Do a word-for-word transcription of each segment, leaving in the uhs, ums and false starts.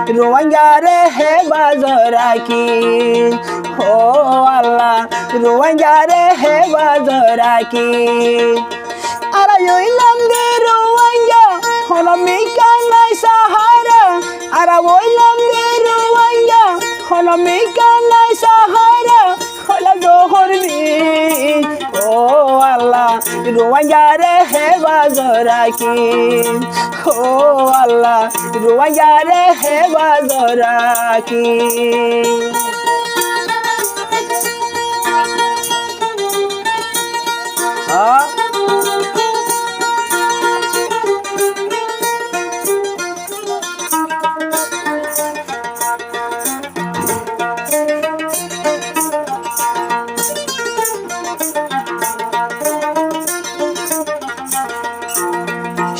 Ruáingare héfazot rakí. Ó Allah, Ruáingare héfazot rakí. Añára óilam de Ruáinga, hono mikká nái sahára. Añára óilam de Ruáinga, hono mikká nái sahára. Óila zohór bic. Ó Allah, Ruáingare héfazot rakí. Ó Allah, Ruáingare héfazot rakí. Há?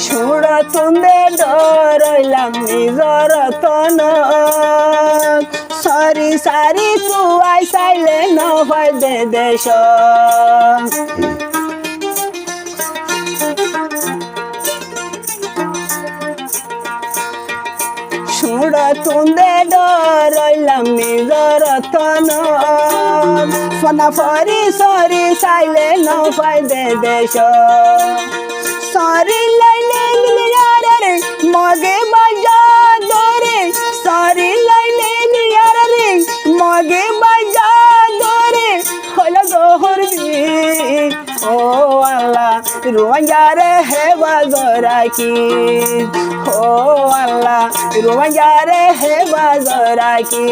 Cúñçottún de dhoróilam nizor ottónot, sóri sári tuwai sailé nofai de decót. Cúñçottún de dhoróilam nizor ottónot, fona fori sóri sailé nofai de decót. Sóri laile miliyaré Mogé baijja dóre, sóri laile miliyaré Mogé baijja dóre, óila zohór bic. Ó Allah, Ruáingare héfazot rakí. Ó Allah, Ruáingare héfazot rakí.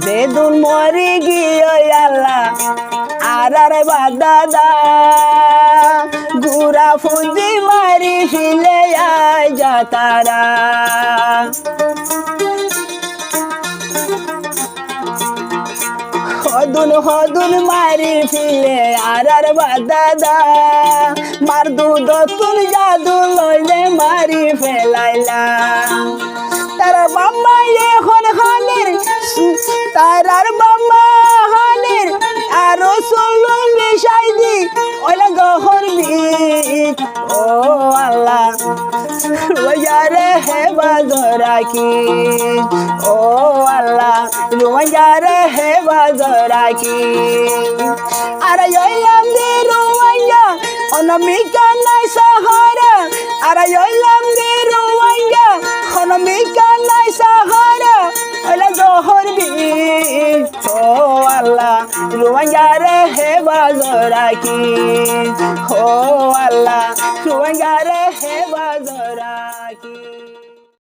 Zedún mori giyói Allah, añárar bafdada, gura fuñdi mari félaiya zaitará. Hodún hodún mari félaiya añárar bafdada, mar dudottún zadu loile mari félaila. Tarár bafmaye hon háner, tarár bafma háner, aró sulun bicaidi, óila zohór bic. Ó Allah, Ruáingare héfazot rakí. Ó Allah, Ruáingare héfazot rakí. Añára óilam de Ruáinga, hono mikká nái sahára. Añára óilam de Ruáinga, hono mikká nái sahára. Óila zohór bic. Ó Allah, Ruáingare héfazot rakí. Ó Allah, Ruáingare héfazot